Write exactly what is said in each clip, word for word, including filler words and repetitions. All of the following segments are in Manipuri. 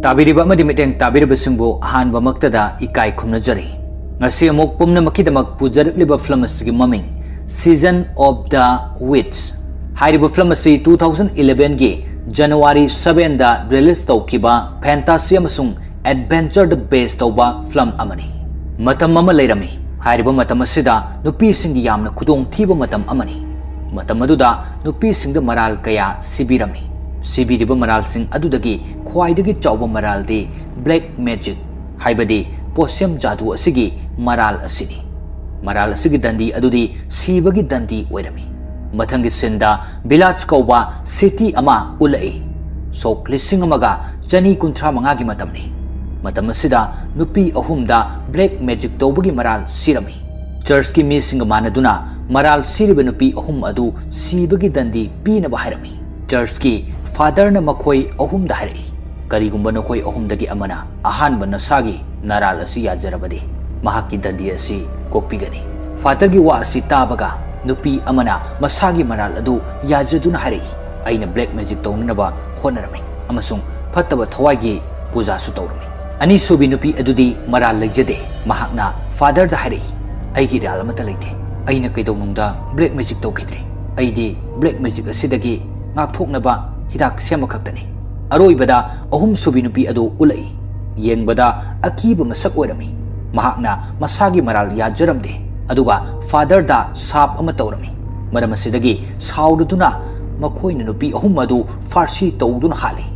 ꯇꯥꯕꯤꯔꯤꯕ ꯑꯃꯗꯤ ꯃꯤꯠꯌꯦꯡ ꯇꯥꯕꯤꯔꯤꯕꯁꯤꯡꯕꯨ ꯑꯍꯥꯟꯕꯃꯛꯇꯗ ꯏꯀꯥꯏ ꯈꯨꯝꯅꯖꯔꯤ꯫ ꯉꯁꯤ ꯑꯃꯨꯛ ꯄꯨꯝꯅꯃꯛꯀꯤꯗꯃꯛ ꯄꯨꯖꯔꯛꯂꯤꯕ ꯐꯤꯂꯝ ꯑꯁꯤꯒꯤ ꯃꯃꯤꯡ Season of the Witch ꯍꯥꯏꯔꯤꯕ ꯐꯤꯂꯝ ꯑꯁꯤ two thousand eleven ꯒꯤ January seven ꯗ release ꯇꯧꯈꯤꯕ fantasy ꯑꯃꯁꯨꯡ adventure ꯗ base ꯇꯧꯕ ꯐꯤꯂꯝ ꯑꯃꯅꯤ꯫ ꯃꯇꯝ ꯑꯃ ꯂꯩꯔꯝꯃꯤ꯫ ꯍꯥꯏꯔꯤꯕ ꯃꯇꯝ ꯑꯁꯤꯗ ꯅꯨꯄꯤꯁꯤꯡꯒꯤ ꯌꯥꯝꯅ ꯈꯨꯗꯣꯡꯊꯤꯕ ꯃꯇꯝ ꯑꯃꯅꯤ꯫ ꯃꯇꯝ ꯑꯗꯨꯗ ꯅꯨꯄꯤꯁꯤꯡꯗ ꯃꯔꯥꯜ ꯀꯌꯥ ꯁꯤꯕꯤꯔꯝꯃꯤ꯫ ꯁꯤꯕꯤꯔꯤꯕ ꯃꯔꯥꯜꯁꯤꯡ ꯑꯗꯨꯗꯒꯤ ꯈ꯭ꯋꯥꯏꯗꯒꯤ ꯆꯥꯎꯕ ꯃꯔꯥꯜꯗꯤ black magic ꯍꯥꯏꯕꯗꯤ ꯄꯣꯠꯁꯦꯝ ꯖꯥꯗꯨ ꯑꯁꯤꯒꯤ ꯃꯔꯥꯜ ꯑꯁꯤꯅꯤ꯫ ꯃꯔꯥꯜ ꯑꯁꯤꯒꯤ ꯗꯟꯗꯤ ꯑꯗꯨꯗꯤ ꯁꯤꯕꯒꯤ ꯗꯟꯗꯤ ꯑꯣꯏꯔꯝꯃꯤ꯫ ꯃꯊꯪꯒꯤ ꯁꯤꯟꯗ ꯚꯤꯂꯥꯖ ꯀꯧꯕ city ꯑꯃ ꯎꯠꯂꯛꯏ꯫ ꯁꯣꯛ ꯂꯤꯁꯤꯡ ꯑꯃꯒ ꯆꯅꯤ ꯀꯨꯟꯊ꯭ꯔꯥ ꯃꯉꯥꯒꯤ ꯃꯇꯝꯅꯤ꯫ ꯃꯇꯝ ꯑꯁꯤꯗ ꯅꯨꯄꯤ ꯑꯍꯨꯝꯗ black magic ꯇꯧꯕꯒꯤ ꯃꯔꯥꯜ ꯁꯤꯔꯝꯃꯤ꯫ ꯆꯔꯆꯀꯤ ꯃꯤꯁꯤꯡꯒ ꯃꯥꯟꯅꯗꯨꯅ ꯃꯔꯥꯜ ꯁꯤꯔꯤꯕ ꯅꯨꯄꯤ ꯑꯍꯨꯝ ꯑꯗꯨ ꯁꯤꯕꯒꯤ ꯗꯟꯗꯤ ꯄꯤꯅꯕ ꯍꯥꯏꯔꯝꯃꯤ꯫ ꯆꯔꯆꯀꯤ ꯐꯥꯗꯔꯅ ꯃꯈꯣꯏ ꯑꯍꯨꯝꯗ ꯍꯥꯏꯔꯛꯏ, "ꯀꯔꯤꯒꯨꯝꯕ ꯅꯈꯣꯏ ꯑꯍꯨꯝꯗꯒꯤ ꯑꯃꯅ ꯑꯍꯥꯟꯕ ꯅꯁꯥꯒꯤ ꯅꯔꯥꯜ ꯑꯁꯤ ꯌꯥꯖꯔꯕꯗꯤ, ꯃꯍꯥꯛꯀꯤ ꯗꯟꯗꯤ ꯑꯁꯤ ꯀꯣꯛꯄꯤꯒꯅꯤ꯫" ꯐꯥꯗꯔꯒꯤ ꯋꯥ ꯑꯁꯤ ꯇꯥꯕꯒ ꯅꯨꯄꯤ ꯑꯃꯅ ꯃꯁꯥꯒꯤ ꯃꯔꯥꯜ ꯑꯗꯨ ꯌꯥꯖꯗꯨꯅ ꯍꯥꯏꯔꯛꯏ, "ꯑꯩꯅ black magic ꯇꯧꯅꯅꯕ ꯍꯣꯠꯅꯔꯝꯃꯤ ꯑꯃꯁꯨꯡ ꯐꯠꯇꯕ ꯊꯋꯥꯏꯒꯤ ꯄꯨꯖꯥꯁꯨ ꯇꯧꯔꯝꯃꯤ꯫" ꯑꯅꯤꯁꯨꯕꯤ ꯅꯨꯄꯤ ꯑꯗꯨꯗꯤ ꯃꯔꯥꯜ ꯂꯩꯖꯗꯦ꯫ ꯃꯍꯥꯛꯅ ꯐꯥꯗꯔꯗ ꯍꯥꯏꯔꯛꯏ, "ꯑꯩꯒꯤ ꯏꯔꯥꯜ ꯑꯃꯠꯇ ꯂꯩꯇꯦ꯫ ꯑꯩꯅ ꯀꯩꯗꯧꯅꯨꯡꯗ black magic ꯇꯧꯈꯤꯗ꯭ꯔꯤ꯫ ꯑꯩꯗꯤ black magic ꯑꯁꯤꯗꯒꯤ ꯉꯥꯛꯊꯣꯛꯅꯕ ꯍꯤꯗꯥꯛ ꯁꯦꯝꯕ ꯈꯛꯇꯅꯤ꯫" ꯑꯔꯣꯏꯕꯗ ꯑꯍꯨꯝꯁꯨꯕꯤ ꯅꯨꯄꯤ ꯑꯗꯨ ꯎꯠꯂꯛꯏ꯫ ꯌꯦꯡꯕꯗ ꯑꯀꯤꯕ ꯃꯁꯛ ꯑꯣꯏꯔꯝꯃꯤ꯫ ꯃꯍꯥꯛꯅ ꯃꯁꯥꯒꯤ ꯃꯔꯥꯜ ꯌꯥꯖꯔꯝꯗꯦ, ꯑꯗꯨꯒ ꯐꯥꯗꯔꯗ ꯁꯥꯞ ꯑꯃ ꯇꯧꯔꯝꯃꯤ꯫ ꯃꯔꯝ ꯑꯁꯤꯗꯒꯤ ꯁꯥꯎꯔꯗꯨꯅ ꯃꯈꯣꯏꯅ ꯅꯨꯄꯤ ꯑꯍꯨꯝ ꯑꯗꯨ ꯐꯥꯔꯁꯤ ꯇꯧꯗꯨꯅ ꯍꯥꯠꯂꯤ꯫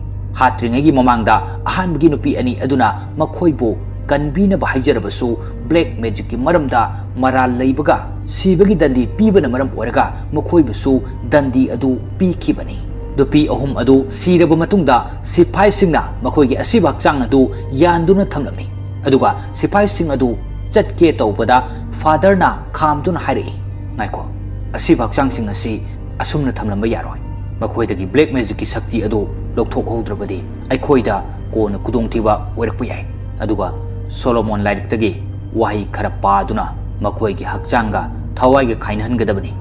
ꯍꯥꯠꯇ꯭ꯔꯤꯉꯩꯒꯤ ꯃꯃꯥꯡꯗ ꯑꯍꯥꯟꯕꯒꯤ ꯅꯨꯄꯤ ꯑꯅꯤ ꯑꯗꯨꯅ ꯃꯈꯣꯏꯕꯨ ꯀꯟꯕꯤꯅꯕ ꯍꯥꯏꯖꯔꯕꯁꯨ, black magic ꯀꯤ ꯃꯔꯝꯗ ꯃꯔꯥꯜ ꯂꯩꯕꯒ ꯁꯤꯕꯒꯤ ꯗꯟꯗꯤ ꯄꯤꯕꯅ ꯃꯔꯝ ꯑꯣꯏꯔꯒ ꯃꯈꯣꯏꯕꯨꯁꯨ ꯗꯟꯗꯤ ꯑꯗꯨ ꯄꯤꯈꯤꯕꯅꯤ꯫ ꯅꯨꯄꯤ ꯑꯍꯨꯝ ꯑꯗꯨ ꯁꯤꯔꯕ ꯃꯇꯨꯡꯗ ꯁꯤꯐꯥꯏꯁꯤꯡꯅ ꯃꯈꯣꯏꯒꯤ ꯑꯁꯤꯕ ꯍꯛꯆꯥꯡ ꯑꯗꯨ ꯌꯥꯟꯗꯨꯅ ꯊꯝꯂꯝꯃꯤ꯫ ꯑꯗꯨꯒ ꯁꯤꯐꯥꯏꯁꯤꯡ ꯑꯗꯨ ꯆꯠꯀꯦ ꯇꯧꯕꯗ ꯐꯥꯗꯔꯅ ꯈꯥꯝꯗꯨꯅ ꯍꯥꯏꯔꯛꯏ, "ꯉꯥꯏꯈꯣ, ꯑꯁꯤꯕ ꯍꯛꯆꯥꯡꯁꯤꯡ ꯑꯁꯤ ꯑꯁꯨꯝꯅ ꯊꯝꯂꯝꯕ ꯌꯥꯔꯣꯏ꯫ ꯃꯈꯣꯏꯗꯒꯤ black magic ꯀꯤ ꯁꯛꯇꯤ ꯑꯗꯨ ꯂꯧꯊꯣꯛꯍꯧꯗ꯭ꯔꯕꯗꯤ ꯑꯩꯈꯣꯏꯗ ꯀꯣꯟꯅ ꯈꯨꯗꯣꯡꯊꯤꯕ ꯑꯣꯏꯔꯛꯄ ꯌꯥꯏ꯫" ꯑꯗꯨꯒ ꯁꯣꯂꯣꯃꯣꯟ ꯂꯥꯏꯔꯤꯛꯇꯒꯤ ꯋꯥꯍꯩ ꯈꯔ ꯄꯥꯗꯨꯅ ꯃꯈꯣꯏꯒꯤ ꯍꯛꯆꯥꯡꯒ ꯊꯋꯥꯏꯒ ꯈꯥꯏꯅꯍꯟꯒꯗꯕꯅꯤ꯫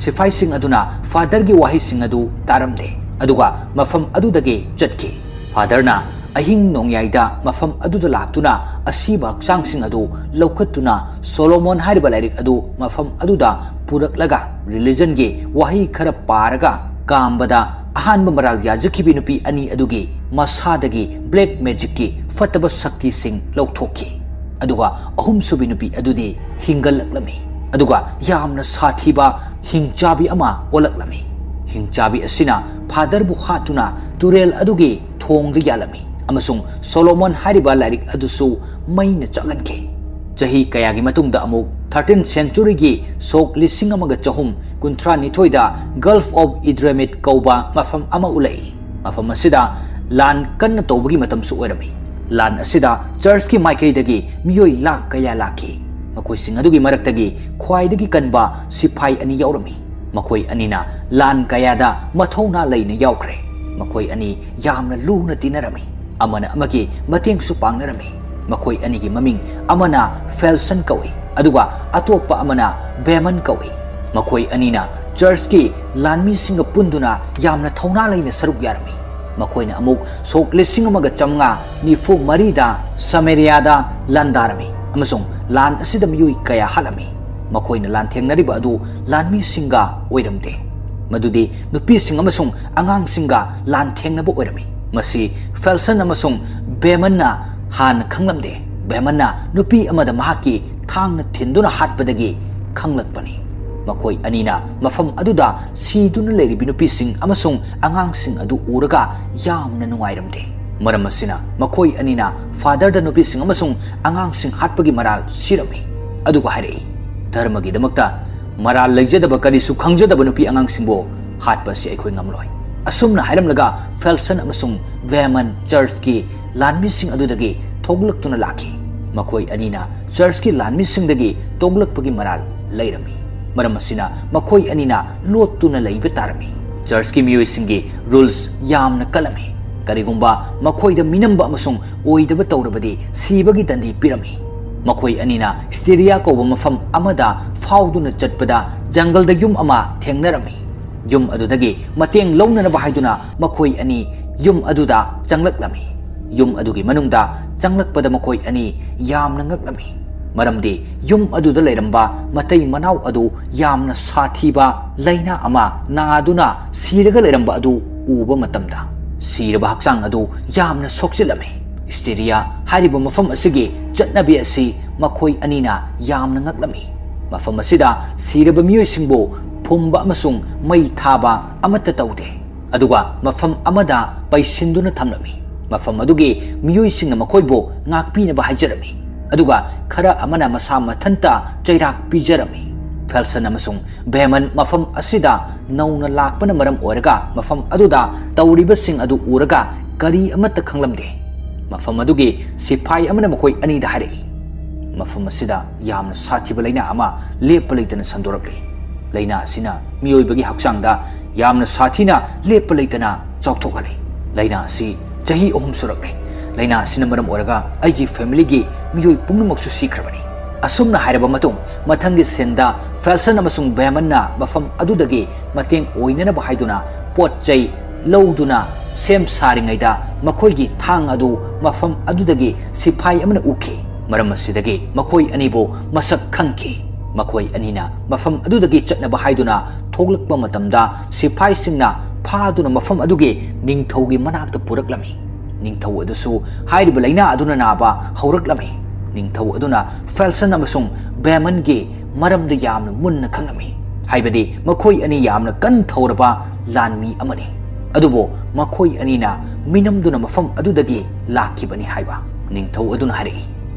ꯁꯤꯐꯥꯏꯁꯤꯡ ꯑꯗꯨꯅ ꯐꯥꯗꯔꯒꯤ ꯋꯥꯍꯩꯁꯤꯡ ꯑꯗꯨ ꯇꯥꯔꯝꯗꯦ, ꯑꯗꯨꯒ ꯃꯐꯝ ꯑꯗꯨꯗꯒꯤ ꯆꯠꯈꯤ꯫ ꯐꯥꯗꯔꯅ ꯑꯍꯤꯡ ꯅꯣꯡꯌꯥꯏꯗ ꯃꯐꯝ ꯑꯗꯨꯗ ꯂꯥꯛꯇꯨꯅ ꯑꯁꯤꯕ ꯍꯛꯆꯥꯡꯁꯤꯡ ꯑꯗꯨ ꯂꯧꯈꯠꯇꯨꯅ ꯁꯣꯂꯣꯃꯣꯟ ꯍꯥꯏꯔꯤꯕ ꯂꯥꯏꯔꯤꯛ ꯑꯗꯨ ꯃꯐꯝ ꯑꯗꯨꯗ ꯄꯨꯔꯛꯂꯒ, ꯔꯤꯂꯤꯖꯟꯒꯤ ꯋꯥꯍꯩ ꯈꯔ ꯄꯥꯔꯒ ꯀꯥꯝꯕꯗ, ꯑꯍꯥꯟꯕ ꯃꯔꯥꯜ ꯌꯥꯖꯈꯤꯕꯤ ꯅꯨꯄꯤ ꯑꯅꯤ ꯑꯗꯨꯒꯤ ꯃꯁꯥꯗꯒꯤ ꯕ꯭ꯂꯦꯛ ꯃꯦꯖꯤꯛꯀꯤ ꯐꯠꯇꯕ ꯁꯛꯇꯤꯁꯤꯡ ꯂꯧꯊꯣꯛꯈꯤ꯫ ꯑꯗꯨꯒ ꯑꯍꯨꯝꯁꯨꯕꯤ ꯅꯨꯄꯤ ꯑꯗꯨꯗꯤ ꯍꯤꯡꯒꯠꯂꯛꯂꯝꯃꯤ꯫ ꯑꯗꯨꯒ ꯌꯥꯝꯅ ꯁꯥꯊꯤꯕ ꯍꯤꯡꯆꯥꯕꯤ ꯑꯃ ꯑꯣꯜꯂꯛꯂꯝꯃꯤ꯫ ꯍꯤꯡꯆꯥꯕꯤ ꯑꯁꯤꯅ ꯐꯥꯗꯔꯕꯨ ꯍꯥꯠꯇꯨꯅ ꯇꯨꯔꯦꯜ ꯑꯗꯨꯒꯤ ꯊꯣꯡꯗ ꯌꯥꯜꯂꯝꯃꯤ ꯑꯃꯁꯨꯡ ꯁꯣꯂꯣꯃꯣꯟ ꯍꯥꯏꯔꯤꯕ ꯂꯥꯏꯔꯤꯛ ꯑꯗꯨꯁꯨ ꯃꯩꯅ ꯆꯥꯛꯍꯟꯈꯤ꯫ ꯆꯍꯤ ꯀꯌꯥꯒꯤ ꯃꯇꯨꯡꯗ ꯑꯃꯨꯛ ꯊꯥꯔꯇꯤꯟ ꯁꯦꯟꯆꯨꯔꯤꯒꯤ ꯁꯣꯛ ꯂꯤꯁꯤꯡ ꯑꯃꯒ ꯆꯍꯨꯝ ꯀꯨꯟꯊ꯭ꯔꯥ ꯅꯤꯊꯣꯏꯗ Gulf of Edremit ꯀꯧꯕ ꯃꯐꯝ ꯑꯃ ꯎꯠꯂꯛꯏ꯫ ꯃꯐꯝ ꯑꯁꯤꯗ ꯂꯥꯟ ꯀꯟꯅ ꯇꯧꯕꯒꯤ ꯃꯇꯝꯁꯨ ꯑꯣꯏꯔꯝꯃꯤ꯫ ꯂꯥꯟ ꯑꯁꯤꯗ ꯆꯔꯆꯀꯤ ꯃꯥꯏꯀꯩꯗꯒꯤ ꯃꯤꯑꯣꯏ ꯂꯥꯈ ꯀꯌꯥ ꯂꯥꯛꯈꯤ꯫ ꯃꯈꯣꯏꯁꯤꯡ ꯑꯗꯨꯒꯤ ꯃꯔꯛꯇꯒꯤ ꯈ꯭ꯋꯥꯏꯗꯒꯤ ꯀꯟꯕ ꯁꯤꯐꯥꯏ ꯑꯅꯤ ꯌꯥꯎꯔꯝꯃꯤ꯫ ꯃꯈꯣꯏ ꯑꯅꯤꯅ ꯂꯥꯟ ꯀꯌꯥꯗ ꯃꯊꯧꯅꯥ ꯂꯩꯅ ꯌꯥꯎꯈ꯭ꯔꯦ꯫ ꯃꯈꯣꯏ ꯑꯅꯤ ꯌꯥꯝꯅ ꯂꯨꯅ ꯇꯤꯟꯅꯔꯝꯃꯤ꯫ ꯑꯃꯅ ꯑꯃꯒꯤ ꯃꯇꯦꯡꯁꯨ ꯄꯥꯡꯅꯔꯝꯃꯤ꯫ ꯃꯈꯣꯏ ꯑꯅꯤꯒꯤ ꯃꯃꯤꯡ ꯑꯃꯅ ꯐꯦꯜꯁꯟ ꯀꯧꯏ, ꯑꯗꯨꯒ ꯑꯇꯣꯞꯄ ꯑꯃꯅ ꯕꯦꯃꯟ ꯀꯧꯏ꯫ ꯃꯈꯣꯏ ꯑꯅꯤꯅ ꯆꯔꯆꯀꯤ ꯂꯥꯟꯃꯤꯁꯤꯡꯒ ꯄꯨꯟꯗꯨꯅ ꯌꯥꯝꯅ ꯊꯧꯅꯥ ꯂꯩꯅ ꯁꯔꯨꯛ ꯌꯥꯔꯝꯃꯤ꯫ ꯃꯈꯣꯏꯅ ꯑꯃꯨꯛ ꯁꯣꯛ ꯂꯤꯁꯤꯡ ꯑꯃꯒ ꯆꯥꯝꯃꯉꯥ ꯅꯤꯐꯨ ꯃꯔꯤꯗ ꯁꯃꯦꯔꯤꯌꯥꯗ ꯂꯥꯟꯗꯥꯔꯝꯃꯤ ꯑꯃꯁꯨꯡ ꯂꯥꯟ ꯑꯁꯤꯗ ꯃꯤꯑꯣꯏ ꯀꯌꯥ ꯍꯥꯠꯂꯝꯃꯤ꯫ ꯃꯈꯣꯏꯅ ꯂꯥꯟꯊꯦꯡꯅꯔꯤꯕ ꯑꯗꯨ ꯂꯥꯟꯃꯤꯁꯤꯡꯒ ꯑꯣꯏꯔꯝꯗꯦ꯫ ꯃꯗꯨꯗꯤ ꯅꯨꯄꯤꯁꯤꯡ ꯑꯃꯁꯨꯡ ꯑꯉꯥꯡꯁꯤꯡꯒ ꯂꯥꯟꯊꯦꯡꯅꯕ ꯑꯣꯏꯔꯝꯃꯤ꯫ ꯃꯁꯤ ꯐꯦꯜꯁꯟ ꯑꯃꯁꯨꯡ ꯕꯦꯃꯟꯅ ꯍꯥꯟꯅ ꯈꯪꯂꯝꯗꯦ꯫ ꯕꯦꯃꯟꯅ ꯅꯨꯄꯤ ꯑꯃꯗ ꯃꯍꯥꯛꯀꯤ ꯊꯥꯡꯅ ꯊꯤꯟꯗꯨꯅ ꯍꯥꯠꯄꯗꯒꯤ ꯈꯪꯂꯛꯄꯅꯤ꯫ ꯃꯈꯣꯏ ꯑꯅꯤꯅ ꯃꯐꯝ ꯑꯗꯨꯗ ꯁꯤꯗꯨꯅ ꯂꯩꯔꯤꯕ ꯅꯨꯄꯤꯁꯤꯡ ꯑꯃꯁꯨꯡ ꯑꯉꯥꯡꯁꯤꯡ ꯑꯗꯨ ꯎꯔꯒ ꯌꯥꯝꯅ ꯅꯨꯡꯉꯥꯏꯔꯝꯗꯦ꯫ ꯃꯔꯝ ꯑꯁꯤꯅ, ꯃꯈꯣꯏ ꯑꯅꯤꯅ ꯐꯥꯗꯔꯗ ꯅꯨꯄꯤꯁꯤꯡ ꯑꯃꯁꯨꯡ ꯑꯉꯥꯡꯁꯤꯡ ꯍꯥꯠꯄꯒꯤ ꯃꯔꯥꯜ ꯁꯤꯔꯝꯃꯤ꯫ ꯑꯗꯨꯒ ꯍꯥꯏꯔꯛꯏ, "ꯙꯔꯃꯒꯤꯗꯃꯛꯇ ꯃꯔꯥꯜ ꯂꯩꯖꯗꯕ, ꯀꯔꯤꯁꯨ ꯈꯪꯖꯗꯕ ꯅꯨꯄꯤ ꯑꯉꯥꯡꯁꯤꯡꯕꯨ ꯍꯥꯠꯄ ꯑꯁꯤ ꯑꯩꯈꯣꯏ ꯉꯝꯂꯣꯏ꯫" ꯑꯁꯨꯝꯅ ꯍꯥꯏꯔꯝꯂꯒ, ꯐꯦꯜꯁꯟ ꯑꯃꯁꯨꯡ ꯕꯦꯃꯟ ꯆꯔꯆꯀꯤ ꯂꯥꯟꯃꯤꯁꯤꯡ ꯑꯗꯨꯗꯒꯤ ꯊꯣꯛꯂꯛꯇꯨꯅ ꯂꯥꯛꯈꯤ꯫ ꯃꯈꯣꯏ ꯑꯅꯤꯅ ꯆꯔꯆꯀꯤ ꯂꯥꯟꯃꯤꯁꯤꯡꯗꯒꯤ ꯇꯣꯛꯂꯛꯄꯒꯤ ꯃꯔꯥꯜ ꯂꯩꯔꯝꯃꯤ꯫ ꯃꯔꯝ ꯑꯁꯤꯅ, ꯃꯈꯣꯏ ꯑꯅꯤꯅ ꯂꯣꯠꯇꯨꯅ ꯂꯩꯕ ꯇꯥꯔꯝꯃꯤ꯫ ꯆꯔꯆꯀꯤ ꯃꯤꯑꯣꯏꯁꯤꯡꯒꯤ ꯔꯨꯜꯁ ꯌꯥꯝꯅ ꯀꯜꯂꯝꯃꯤ꯫ ꯀꯔꯤꯒꯨꯝꯕ ꯃꯈꯣꯏꯗ ꯃꯤꯅꯝꯕ ꯑꯃꯁꯨꯡ ꯑꯣꯏꯗꯕ ꯇꯧꯔꯕꯗꯤ ꯁꯤꯕꯒꯤ ꯗꯟꯗꯤ ꯄꯤꯔꯝꯃꯤ꯫ ꯃꯈꯣꯏ ꯑꯅꯤꯅ ꯁ꯭ꯇꯤꯔꯤꯌꯥ ꯀꯧꯕ ꯃꯐꯝ ꯑꯃꯗ ꯐꯥꯎꯗꯨꯅ ꯆꯠꯄꯗ ꯖꯪꯒꯜꯗ ꯌꯨꯝ ꯑꯃ ꯊꯦꯡꯅꯔꯝꯃꯤ꯫ ꯌꯨꯝ ꯑꯗꯨꯗꯒꯤ ꯃꯇꯦꯡ ꯂꯧꯅꯅꯕ ꯍꯥꯏꯗꯨꯅ ꯃꯈꯣꯏ ꯑꯅꯤ ꯌꯨꯝ ꯑꯗꯨꯗ ꯆꯪꯂꯛꯂꯝꯃꯤ꯫ ꯌꯨꯝ ꯑꯗꯨꯒꯤ ꯃꯅꯨꯡꯗ ꯆꯪꯂꯛꯄꯗ ꯃꯈꯣꯏ ꯑꯅꯤ ꯌꯥꯝꯅ ꯉꯛꯂꯝꯃꯤ꯫ ꯃꯔꯝꯗꯤ ꯌꯨꯝ ꯑꯗꯨꯗ ꯂꯩꯔꯝꯕ ꯃꯇꯩ ꯃꯅꯥꯎ ꯑꯗꯨ ꯌꯥꯝꯅ ꯁꯥꯊꯤꯕ ꯂꯥꯏꯅꯥ ꯑꯃ ꯅꯥꯗꯨꯅ ꯁꯤꯔꯒ ꯂꯩꯔꯝꯕ ꯑꯗꯨ ꯎꯕ ꯃꯇꯝꯗ, ꯁꯤꯔꯕ ꯍꯛꯆꯥꯡ ꯑꯗꯨ ꯌꯥꯝꯅ ꯁꯣꯛꯆꯤꯜꯂꯝꯃꯤ꯫ ꯁ꯭ꯇꯤꯔꯤꯌꯥ ꯍꯥꯏꯔꯤꯕ ꯃꯐꯝ ꯑꯁꯤꯒꯤ ꯆꯠꯅꯕꯤ ꯑꯁꯤ ꯃꯈꯣꯏ ꯑꯅꯤꯅ ꯌꯥꯝꯅ ꯉꯛꯂꯝꯃꯤ꯫ ꯃꯐꯝ ꯑꯁꯤꯗ ꯁꯤꯔꯕ ꯃꯤꯑꯣꯏꯁꯤꯡꯕꯨ ꯐꯨꯝꯕ ꯑꯃꯁꯨꯡ ꯃꯩ ꯊꯥꯕ ꯑꯃꯠꯇ ꯇꯧꯗꯦ꯫ ꯑꯗꯨꯒ ꯃꯐꯝ ꯑꯃꯗ ꯄꯩꯁꯤꯟꯗꯨꯅ ꯊꯝꯂꯝꯃꯤ꯫ ꯃꯐꯝ ꯑꯗꯨꯒꯤ ꯃꯤꯑꯣꯏꯁꯤꯡꯅ ꯃꯈꯣꯏꯕꯨ ꯉꯥꯛꯄꯤꯅꯕ ꯍꯥꯏꯖꯔꯝꯃꯤ꯫ ꯑꯗꯨꯒ ꯈꯔ ꯑꯃꯅ ꯃꯁꯥ ꯃꯊꯟꯇ ꯆꯩꯔꯥꯛ ꯄꯤꯖꯔꯝꯃꯤ꯫ ꯐꯦꯜꯁꯟ ꯑꯃꯁꯨꯡ ꯕꯦꯃꯟ ꯃꯐꯝ ꯑꯁꯤꯗ ꯅꯧꯅ ꯂꯥꯛꯄꯅ ꯃꯔꯝ ꯑꯣꯏꯔꯒ ꯃꯐꯝ ꯑꯗꯨꯗ ꯇꯧꯔꯤꯕꯁꯤꯡ ꯑꯗꯨ ꯎꯔꯒ ꯀꯔꯤ ꯑꯃꯠꯇ ꯈꯪꯂꯝꯗꯦ꯫ ꯃꯐꯝ ꯑꯗꯨꯒꯤ ꯁꯤꯐꯥꯏ ꯑꯃꯅ ꯃꯈꯣꯏ ꯑꯅꯤꯗ ꯍꯥꯏꯔꯛꯏ, "ꯃꯐꯝ ꯑꯁꯤꯗ ꯌꯥꯝꯅ ꯁꯥꯊꯤꯕ ꯂꯥꯏꯅꯥ ꯑꯃ ꯂꯦꯞꯄ ꯂꯩꯇꯅ ꯁꯟꯗꯣꯔꯛꯂꯤ꯫ ꯂꯥꯏꯅꯥ ꯑꯁꯤꯅ ꯃꯤꯑꯣꯏꯕꯒꯤ ꯍꯛꯆꯥꯡꯗ ꯌꯥꯝꯅ ꯁꯥꯊꯤꯅ ꯂꯦꯞꯄ ꯂꯩꯇꯅ ꯆꯥꯎꯊꯣꯛꯍꯜꯂꯤ꯫ ꯂꯥꯏꯅꯥ ꯑꯁꯤ ꯆꯍꯤ ꯑꯍꯨꯝ ꯁꯨꯔꯛꯂꯦ꯫ ꯂꯥꯏꯅꯥ ꯑꯁꯤꯅ ꯃꯔꯝ ꯑꯣꯏꯔꯒ ꯑꯩꯒꯤ ꯐꯦꯃꯤꯂꯤꯒꯤ ꯃꯤꯑꯣꯏ ꯄꯨꯝꯅꯃꯛꯁꯨ ꯁꯤꯈ꯭ꯔꯕꯅꯤ꯫" ꯑꯁꯨꯝꯅ ꯍꯥꯏꯔꯕ ꯃꯇꯨꯡ, ꯃꯊꯪꯒꯤ ꯁꯤꯟꯗ ꯐꯦꯜꯁꯟ ꯑꯃꯁꯨꯡ ꯕꯦꯃꯟꯅ ꯃꯐꯝ ꯑꯗꯨꯗꯒꯤ ꯃꯇꯦꯡ ꯑꯣꯏꯅꯅꯕ ꯍꯥꯏꯗꯨꯅ ꯄꯣꯠ ꯆꯩ ꯂꯧꯗꯨꯅ ꯁꯦꯝ ꯁꯥꯔꯤꯉꯩꯗ ꯃꯈꯣꯏꯒꯤ ꯊꯥꯡ ꯑꯗꯨ ꯃꯐꯝ ꯑꯗꯨꯗꯒꯤ ꯁꯤꯐꯥꯏ ꯑꯃꯅ ꯎꯈꯤ꯫ ꯃꯔꯝ ꯑꯁꯤꯗꯒꯤ ꯃꯈꯣꯏ ꯑꯅꯤꯕꯨ ꯃꯁꯛ ꯈꯪꯈꯤ꯫ ꯃꯈꯣꯏ ꯑꯅꯤꯅ ꯃꯐꯝ ꯑꯗꯨꯗꯒꯤ ꯆꯠꯅꯕ ꯍꯥꯏꯗꯨꯅ ꯊꯣꯛꯂꯛꯄ ꯃꯇꯝꯗ, ꯁꯤꯐꯥꯏꯁꯤꯡꯅ ꯐꯥꯗꯨꯅ ꯃꯐꯝ ꯑꯗꯨꯒꯤ ꯅꯤꯡꯊꯧꯒꯤ ꯃꯅꯥꯛꯇ ꯄꯨꯔꯛꯂꯝꯃꯤ꯫ ꯅꯤꯡꯊꯧ ꯑꯗꯨꯁꯨ ꯍꯥꯏꯔꯤꯕ ꯂꯥꯏꯅꯥ ꯑꯗꯨꯅ ꯅꯥꯕ ꯍꯧꯔꯛꯂꯝꯃꯤ꯫ ꯅꯤꯡꯊꯧ ꯑꯗꯨꯅ ꯐꯦꯜꯁꯟ ꯑꯃꯁꯨꯡ ꯕꯦꯃꯟꯒꯤ ꯃꯔꯝꯗ ꯌꯥꯝꯅ ꯃꯨꯟꯅ ꯈꯪꯂꯝꯃꯤ, ꯍꯥꯏꯕꯗꯤ ꯃꯈꯣꯏ ꯑꯅꯤ ꯌꯥꯝꯅ ꯀꯟꯊꯧꯔꯕ ꯂꯥꯟꯃꯤ ꯑꯃꯅꯤ꯫ ꯑꯗꯨꯕꯨ ꯃꯈꯣꯏ ꯑꯅꯤꯅ ꯃꯤꯅꯝꯗꯨꯅ ꯃꯐꯝ ꯑꯗꯨꯗꯒꯤ ꯂꯥꯛꯈꯤꯕꯅꯤ ꯍꯥꯏꯕ꯫ ꯅꯤꯡꯊꯧ ꯑꯗꯨꯅ ꯍꯥꯏꯔꯛꯏ,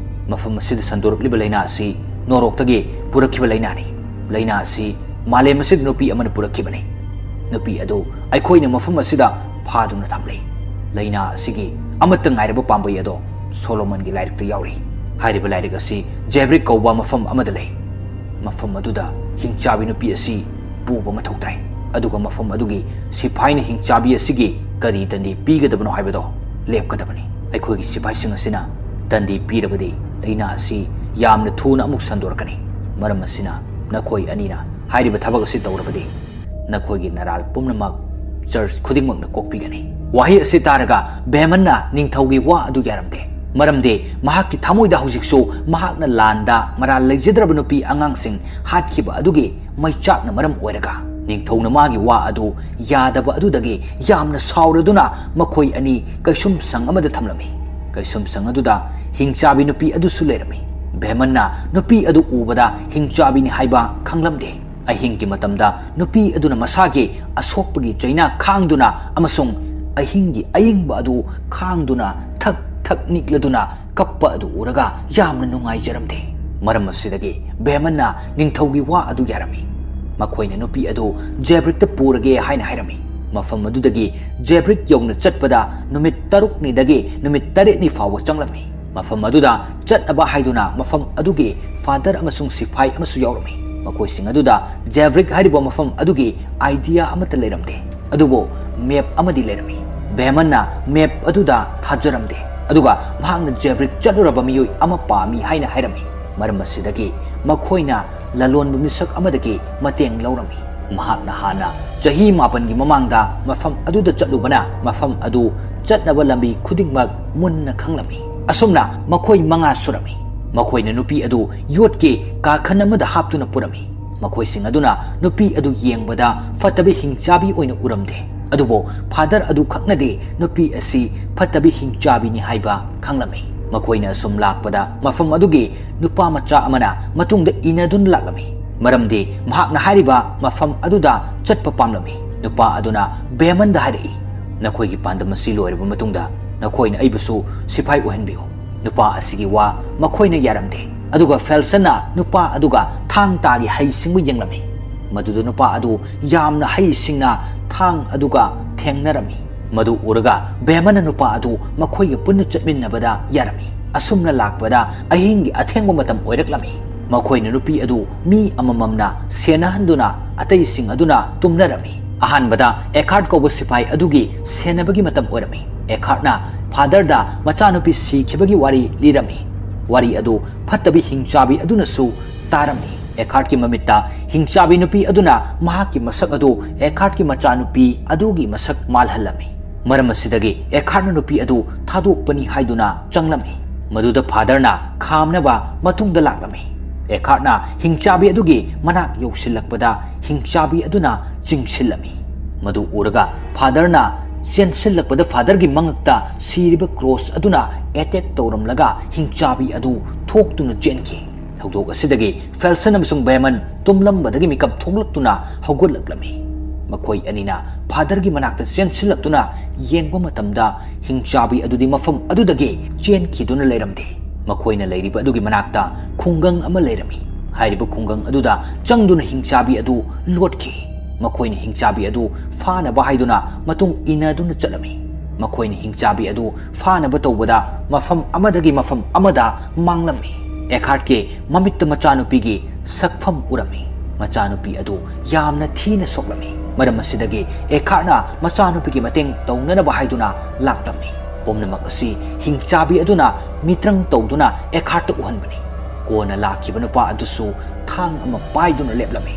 "ꯃꯐꯝ ꯑꯁꯤꯗ ꯁꯟꯗꯣꯔꯛꯂꯤꯕ ꯂꯥꯏꯅꯥ ꯑꯁꯤ ꯅꯣꯔꯣꯛꯇꯒꯤ ꯄꯨꯔꯛꯈꯤꯕ ꯂꯥꯏꯅꯥꯅꯤ꯫ ꯂꯥꯏꯅꯥ ꯑꯁꯤ ꯃꯥꯂꯦꯝ ꯑꯁꯤꯗ ꯅꯨꯄꯤ ꯑꯃꯅ ꯄꯨꯔꯛꯈꯤꯕꯅꯤ꯫ ꯅꯨꯄꯤ ꯑꯗꯨ ꯑꯩꯈꯣꯏꯅ ꯃꯐꯝ ꯑꯁꯤꯗ ꯐꯥꯗꯨꯅ ꯊꯝꯂꯤ꯫ ꯂꯥꯏꯅꯥ ꯑꯁꯤꯒꯤ ꯑꯃꯠꯇ ꯉꯥꯏꯔꯕ ꯄꯥꯝꯕꯩ ꯑꯗꯣ ꯁꯣꯂꯣꯃꯟꯒꯤ ꯂꯥꯏꯔꯤꯛꯇ ꯌꯥꯎꯔꯤ꯫ ꯍꯥꯏꯔꯤꯕ ꯂꯥꯏꯔꯤꯛ ꯑꯁꯤ ꯖꯦꯕ꯭ꯔꯤꯛ ꯀꯧꯕ ꯃꯐꯝ ꯑꯃꯗ ꯂꯩ꯫ ꯃꯐꯝ ꯑꯗꯨꯗ ꯍꯤꯡꯆꯥꯕꯤ ꯅꯨꯄꯤ ꯑꯁꯤ ꯄꯨꯕ ꯃꯊꯧ ꯇꯥꯏ꯫ ꯑꯗꯨꯒ ꯃꯐꯝ ꯑꯗꯨꯒꯤ ꯁꯤꯐꯥꯏꯅ ꯍꯤꯡꯆꯥꯕꯤ ꯑꯁꯤꯒꯤ ꯀꯔꯤ ꯗꯟꯗꯤ ꯄꯤꯒꯗꯕꯅꯣ ꯍꯥꯏꯕꯗꯣ ꯂꯦꯞꯀꯗꯕꯅꯤ꯫ ꯑꯩꯈꯣꯏꯒꯤ ꯁꯤꯐꯥꯏꯁꯤꯡ ꯑꯁꯤꯅ ꯗꯟꯗꯤ ꯄꯤꯔꯕꯗꯤ ꯂꯥꯏꯅꯥ ꯑꯁꯤ ꯌꯥꯝꯅ ꯊꯨꯅ ꯑꯃꯨꯛ ꯁꯟꯗꯣꯔꯛꯀꯅꯤ꯫ ꯃꯔꯝ ꯑꯁꯤꯅ ꯅꯈꯣꯏ ꯑꯅꯤꯅ ꯍꯥꯏꯔꯤꯕ ꯊꯕꯛ ꯑꯁꯤ ꯇꯧꯔꯕꯗꯤ ꯅꯈꯣꯏꯒꯤ ꯅꯔꯥꯜ ꯄꯨꯝꯅꯃꯛ ꯆꯔꯆ ꯈꯨꯗꯤꯡꯃꯛꯅ ꯀꯣꯛꯄꯤꯒꯅꯤ꯫" ꯋꯥꯍꯩ ꯑꯁꯤ ꯇꯥꯔꯒ ꯕꯦꯃꯟꯅ ꯅꯤꯡꯊꯧꯒꯤ ꯋꯥ ꯑꯗꯨ ꯌꯥꯔꯝꯗꯦ, ꯃꯔꯝꯗꯤ ꯃꯍꯥꯛꯀꯤ ꯊꯃꯣꯏꯗ ꯍꯧꯖꯤꯛꯁꯨ ꯃꯍꯥꯛꯅ ꯂꯥꯟꯗ ꯃꯔꯥꯜ ꯂꯩꯖꯗ꯭ꯔꯕ ꯅꯨꯄꯤ ꯑꯉꯥꯡꯁꯤꯡ ꯍꯥꯠꯈꯤꯕ ꯑꯗꯨꯒꯤ ꯃꯩꯆꯥꯛꯅ ꯃꯔꯝ ꯑꯣꯏꯔꯒ꯫ ꯅꯤꯡꯊꯧꯅ ꯃꯥꯒꯤ ꯋꯥ ꯑꯗꯨ ꯌꯥꯗꯕ ꯑꯗꯨꯗꯒꯤ ꯌꯥꯝꯅ ꯁꯥꯎꯔꯗꯨꯅ ꯃꯈꯣꯏ ꯑꯅꯤ ꯀꯩꯁꯨꯝꯁꯪ ꯑꯃꯗ ꯊꯝꯂꯝꯃꯤ꯫ ꯀꯩꯁꯨꯝꯁꯪ ꯑꯗꯨꯗ ꯍꯤꯡꯆꯥꯕꯤ ꯅꯨꯄꯤ ꯑꯗꯨꯁꯨ ꯂꯩꯔꯝꯃꯤ꯫ ꯕꯦꯃꯟꯅ ꯅꯨꯄꯤ ꯑꯗꯨ ꯎꯕꯗ ꯍꯤꯡꯆꯥꯕꯤꯅꯤ ꯍꯥꯏꯕ ꯈꯪꯂꯝꯗꯦ꯫ ꯑꯍꯤꯡꯒꯤ ꯃꯇꯝꯗ ꯅꯨꯄꯤ ꯑꯗꯨꯅ ꯃꯁꯥꯒꯤ ꯑꯁꯣꯛꯄꯒꯤ ꯆꯩꯅꯥ ꯈꯥꯡꯗꯨꯅ ꯑꯃꯁꯨꯡ ꯑꯍꯤꯡꯒꯤ ꯑꯏꯪꯕ ꯑꯗꯨ ꯈꯥꯡꯗꯨꯅ ꯊꯛ ꯊꯛ ꯅꯤꯛꯂꯗꯨꯅ ꯀꯞꯄ ꯑꯗꯨ ꯎꯔꯒ ꯌꯥꯝꯅ ꯅꯨꯡꯉꯥꯏꯖꯔꯝꯗꯦ꯫ ꯃꯔꯝ ꯑꯁꯤꯗꯒꯤ ꯕꯦꯃꯟꯅ ꯅꯤꯡꯊꯧꯒꯤ ꯋꯥ ꯑꯗꯨ ꯌꯥꯔꯝꯃꯤ꯫ ꯃꯈꯣꯏꯅ ꯅꯨꯄꯤ ꯑꯗꯨ ꯖꯦꯕ꯭ꯔꯤꯛꯇ ꯄꯨꯔꯒꯦ ꯍꯥꯏꯅ ꯍꯥꯏꯔꯝꯃꯤ꯫ ꯃꯐꯝ ꯑꯗꯨꯗꯒꯤ ꯖꯦꯕ꯭ꯔꯤꯛ ꯌꯧꯅ ꯆꯠꯄꯗ ꯅꯨꯃꯤꯠ ꯇꯔꯨꯛꯅꯤꯗꯒꯤ ꯅꯨꯃꯤꯠ ꯇꯔꯦꯠꯅꯤ ꯐꯥꯎꯕ ꯆꯪꯂꯝꯃꯤ꯫ ꯃꯐꯝ ꯑꯗꯨꯗ ꯆꯠꯅꯕ ꯍꯥꯏꯗꯨꯅ ꯃꯐꯝ ꯑꯗꯨꯒꯤ ꯐꯥꯗꯔ ꯑꯃꯁꯨꯡ ꯁꯤꯐꯥꯏ ꯑꯃꯁꯨ ꯌꯥꯎꯔꯝꯃꯤ꯫ ꯃꯈꯣꯏꯁꯤꯡ ꯑꯗꯨꯗ ꯖꯦꯕ꯭ꯔꯤꯛ ꯍꯥꯏꯔꯤꯕ ꯃꯐꯝ ꯑꯗꯨꯒꯤ ꯑꯥꯏꯗꯤꯌꯥ ꯑꯃꯠꯇ ꯂꯩꯔꯝꯗꯦ, ꯑꯗꯨꯕꯨ ꯃꯦꯞ ꯑꯃꯗꯤ ꯂꯩꯔꯝꯃꯤ꯫ ꯕꯦꯃꯟꯅ ꯃꯦꯞ ꯑꯗꯨꯗ ꯊꯥꯖꯔꯝꯗꯦ, ꯑꯗꯨꯒ ꯃꯍꯥꯛꯅ ꯖꯦꯕ꯭ꯔꯤꯛ ꯆꯠꯂꯨꯔꯕ ꯃꯤꯑꯣꯏ ꯑꯃ ꯄꯥꯝꯃꯤ ꯍꯥꯏꯅ ꯍꯥꯏꯔꯝꯃꯤ꯫ ꯃꯔꯝ ꯑꯁꯤꯗꯒꯤ ꯃꯈꯣꯏꯅ ꯂꯂꯣꯟꯕ ꯃꯤꯁꯛ ꯑꯃꯗꯒꯤ ꯃꯇꯦꯡ ꯂꯧꯔꯝꯃꯤ꯫ ꯃꯍꯥꯛꯅ ꯍꯥꯟꯅ ꯆꯍꯤ ꯃꯥꯄꯟꯒꯤ ꯃꯃꯥꯡꯗ ꯃꯐꯝ ꯑꯗꯨꯗ ꯆꯠꯂꯨꯕꯅ ꯃꯐꯝ ꯑꯗꯨ ꯆꯠꯅꯕ ꯂꯝꯕꯤ ꯈꯨꯗꯤꯡꯃꯛ ꯃꯨꯟꯅ ꯈꯪꯂꯝꯃꯤ꯫ ꯑꯁꯨꯝꯅ ꯃꯈꯣꯏ ꯃꯉꯥ ꯁꯨꯔꯝꯃꯤ꯫ ꯃꯈꯣꯏꯅ ꯅꯨꯄꯤ ꯑꯗꯨ ꯌꯣꯠꯀꯤ ꯀꯥꯈꯟ ꯑꯃꯗ ꯍꯥꯞꯇꯨꯅ ꯄꯨꯔꯝꯃꯤ꯫ ꯃꯈꯣꯏꯁꯤꯡ ꯑꯗꯨꯅ ꯅꯨꯄꯤ ꯑꯗꯨ ꯌꯦꯡꯕꯗ ꯐꯠꯇꯕ ꯍꯤꯡꯆꯥꯕꯤ ꯑꯣꯏꯅ ꯎꯔꯝꯗꯦ, ꯑꯗꯨꯕꯨ ꯐꯥꯗꯔ ꯑꯗꯨ ꯈꯛꯅꯗꯤ ꯅꯨꯄꯤ ꯑꯁꯤ ꯐꯠꯇꯕ ꯍꯤꯡꯆꯥꯕꯤꯅꯤ ꯍꯥꯏꯕ ꯈꯪꯂꯝꯃꯤ꯫ ꯃꯈꯣꯏꯅ ꯑꯁꯨꯝ ꯂꯥꯛꯄꯗ ꯃꯐꯝ ꯑꯗꯨꯒꯤ ꯅꯨꯄꯥ ꯃꯆꯥ ꯑꯃꯅ ꯃꯇꯨꯡꯗ ꯏꯟꯅꯗꯨꯅ ꯂꯥꯛꯂꯝꯃꯤ, ꯃꯔꯝꯗꯤ ꯃꯍꯥꯛꯅ ꯍꯥꯏꯔꯤꯕ ꯃꯐꯝ ꯑꯗꯨꯗ ꯆꯠꯄ ꯄꯥꯝꯂꯝꯃꯤ꯫ ꯅꯨꯄꯥ ꯑꯗꯨꯅ ꯕꯦꯃꯟꯗ ꯍꯥꯏꯔꯛꯏ, "ꯅꯈꯣꯏꯒꯤ ꯄꯥꯟꯗꯝ ꯑꯁꯤ ꯂꯣꯏꯔꯕ ꯃꯇꯨꯡꯗ ꯅꯈꯣꯏꯅ ꯑꯩꯕꯨꯁꯨ ꯁꯤꯐꯥꯏ ꯑꯣꯏꯍꯟꯕꯤꯌꯨ꯫" ꯅꯨꯄꯥ ꯑꯁꯤꯒꯤ ꯋꯥ ꯃꯈꯣꯏꯅ ꯌꯥꯔꯝꯗꯦ, ꯑꯗꯨꯒ ꯐꯦꯜꯁꯟꯅ ꯅꯨꯄꯥ ꯑꯗꯨꯒ ꯊꯥꯡ ꯇꯥꯒꯤ ꯍꯩꯁꯤꯡꯕ ꯌꯦꯡꯂꯝꯃꯤ꯫ ꯃꯗꯨꯗ ꯅꯨꯄꯥ ꯑꯗꯨ ꯌꯥꯝꯅ ꯍꯩꯁꯤꯡꯅ ꯊꯥꯡ ꯑꯗꯨꯒ ꯊꯦꯡꯅꯔꯝꯃꯤ꯫ ꯃꯗꯨ ꯎꯔꯒ ꯕꯦꯃꯟꯅ ꯅꯨꯄꯥ ꯑꯗꯨ ꯃꯈꯣꯏꯒ ꯄꯨꯟꯅ ꯆꯠꯃꯤꯟꯅꯕꯗ ꯌꯥꯔꯝꯃꯤ꯫ ꯑꯁꯨꯝꯅ ꯂꯥꯛꯄꯗ ꯑꯍꯤꯡꯒꯤ ꯑꯊꯦꯡꯕ ꯃꯇꯝ ꯑꯣꯏꯔꯛꯂꯝꯃꯤ꯫ ꯃꯈꯣꯏꯅ ꯅꯨꯄꯤ ꯑꯗꯨ ꯃꯤ ꯑꯃꯃꯝꯅ ꯁꯦꯟꯅꯍꯟꯗꯨꯅ ꯑꯇꯩꯁꯤꯡ ꯑꯗꯨꯅ ꯇꯨꯝꯅꯔꯝꯃꯤ꯫ ꯑꯍꯥꯟꯕꯗ ꯑꯦꯈꯥꯔꯠ ꯀꯧꯕ ꯁꯤꯐꯥꯏ ꯑꯗꯨꯒꯤ ꯁꯦꯟꯅꯕꯒꯤ ꯃꯇꯝ ꯑꯣꯏꯔꯝꯃꯤ꯫ ꯑꯦꯈꯥꯔꯠꯅ ꯐꯥꯗꯔꯗ ꯃꯆꯥꯅꯨꯄꯤ ꯁꯤꯈꯤꯕꯒꯤ ꯋꯥꯔꯤ ꯂꯤꯔꯝꯃꯤ꯫ ꯋꯥꯔꯤ ꯑꯗꯨ ꯐꯠꯇꯕꯤ ꯍꯤꯡꯆꯥꯕꯤ ꯑꯗꯨꯅꯁꯨ ꯇꯥꯔꯝꯃꯤ꯫ ꯑꯦꯈꯥꯔꯠꯀꯤ ꯃꯃꯤꯠꯇ ꯍꯤꯡꯆꯥꯕꯤ ꯅꯨꯄꯤ ꯑꯗꯨꯅ ꯃꯍꯥꯛꯀꯤ ꯃꯁꯛ ꯑꯗꯨ ꯑꯦꯈꯥꯔꯠꯀꯤ ꯃꯆꯥꯅꯨꯄꯤ ꯑꯗꯨꯒꯤ ꯃꯁꯛ ꯃꯥꯜꯍꯜꯂꯝꯃꯤ꯫ ꯃꯔꯝ ꯑꯁꯤꯗꯒꯤ ꯑꯦꯈꯥꯔꯠꯅ ꯅꯨꯄꯤ ꯑꯗꯨ ꯊꯥꯗꯣꯛꯄꯅꯤ ꯍꯥꯏꯗꯨꯅ ꯆꯪꯂꯝꯃꯤ꯫ ꯃꯗꯨꯗ ꯐꯥꯗꯔꯅ ꯈꯥꯝꯅꯕ ꯃꯇꯨꯡꯗ ꯂꯥꯛꯂꯝꯃꯤ꯫ ꯑꯦꯈꯥꯔꯠꯅ ꯍꯤꯡꯆꯥꯕꯤ ꯑꯗꯨꯒꯤ ꯃꯅꯥꯛ ꯌꯧꯁꯤꯜꯂꯛꯄꯗ ꯍꯤꯡꯆꯥꯕꯤ ꯑꯗꯨꯅ ꯆꯤꯡꯁꯤꯜꯂꯝꯃꯤ꯫ ꯃꯗꯨ ꯎꯔꯒ ꯐꯥꯗꯔꯅ ꯆꯦꯟꯁꯤꯜꯂꯛꯄꯗ ꯐꯥꯗꯔꯒꯤ ꯃꯉꯛꯇ ꯁꯤꯔꯤꯕ ꯀ꯭ꯔꯣꯁ ꯑꯗꯨꯅ ꯑꯦꯇꯦꯛ ꯇꯧꯔꯝꯂꯒ ꯍꯤꯡꯆꯥꯕꯤ ꯑꯗꯨ ꯊꯣꯛꯇꯨꯅ ꯆꯦꯟꯈꯤ꯫ ꯊꯧꯗꯣꯛ ꯑꯁꯤꯗꯒꯤ ꯐꯦꯜꯁꯟ ꯑꯃꯁꯨꯡ ꯕꯦꯃꯟ ꯇꯨꯝꯂꯝꯕꯗꯒꯤ ꯃꯤꯀꯞ ꯊꯣꯛꯂꯛꯇꯨꯅ ꯍꯧꯒꯠꯂꯛꯂꯝꯃꯤ꯫ ꯃꯈꯣꯏ ꯑꯅꯤꯅ ꯐꯥꯗꯔꯒꯤ ꯃꯅꯥꯛꯇ ꯆꯦꯟꯁꯤꯜꯂꯛꯇꯨꯅ ꯌꯦꯡꯕ ꯃꯇꯝꯗ ꯍꯤꯡꯆꯥꯕꯤ ꯑꯗꯨꯗꯤ ꯃꯐꯝ ꯑꯗꯨꯗꯒꯤ ꯆꯦꯟꯈꯤꯗꯨꯅ ꯂꯩꯔꯝꯗꯦ꯫ ꯃꯈꯣꯏꯅ ꯂꯩꯔꯤꯕ ꯑꯗꯨꯒꯤ ꯃꯅꯥꯛꯇ ꯈꯨꯡꯒꯪ ꯑꯃ ꯂꯩꯔꯝꯃꯤ꯫ ꯍꯥꯏꯔꯤꯕ ꯈꯨꯡꯒꯪ ꯑꯗꯨꯗ ꯆꯪꯗꯨꯅ ꯍꯤꯡꯆꯥꯕꯤ ꯑꯗꯨ ꯂꯣꯠꯈꯤ꯫ ꯃꯈꯣꯏꯅ ꯍꯤꯡꯆꯥꯕꯤ ꯑꯗꯨ ꯐꯥꯅꯕ ꯍꯥꯏꯗꯨꯅ ꯃꯇꯨꯡ ꯏꯟꯅꯗꯨꯅ ꯆꯠꯂꯝꯃꯤ꯫ ꯃꯈꯣꯏꯅ ꯍꯤꯡꯆꯥꯕꯤ ꯑꯗꯨ ꯐꯥꯅꯕ ꯇꯧꯕꯗ ꯃꯐꯝ ꯑꯃꯗꯒꯤ ꯃꯐꯝ ꯑꯃꯗ ꯃꯥꯡꯂꯝꯃꯤ꯫ ꯑꯦꯈꯥꯔꯠꯀꯤ ꯃꯃꯤꯠꯇ ꯃꯆꯥꯅꯨꯄꯤꯒꯤ ꯁꯛꯐꯝ ꯎꯔꯝꯃꯤ꯫ ꯃꯆꯥꯅꯨꯄꯤ ꯑꯗꯨ ꯌꯥꯝꯅ ꯊꯤꯅ ꯁꯣꯛꯂꯝꯃꯤ꯫ ꯃꯔꯝ ꯑꯁꯤꯗꯒꯤ ꯑꯦꯈꯥꯔꯠꯅ ꯃꯆꯥꯅꯨꯄꯤꯒꯤ ꯃꯇꯦꯡ ꯇꯧꯅꯅꯕ ꯍꯥꯏꯗꯨꯅ ꯂꯥꯛꯂꯝꯃꯤ꯫ ꯄꯨꯝꯅꯃꯛ ꯑꯁꯤ ꯍꯤꯡꯆꯥꯕꯤ ꯑꯗꯨꯅ ꯃꯤꯇ꯭ꯔꯪ ꯇꯧꯗꯨꯅ ꯑꯦꯈꯥꯔꯠꯇ ꯎꯍꯟꯕꯅꯤ꯫ ꯀꯣꯟꯅ ꯂꯥꯛꯈꯤꯕ ꯅꯨꯄꯥ ꯑꯗꯨꯁꯨ ꯊꯥꯡ ꯑꯃ ꯄꯥꯏꯗꯨꯅ ꯂꯦꯞꯂꯝꯃꯤ꯫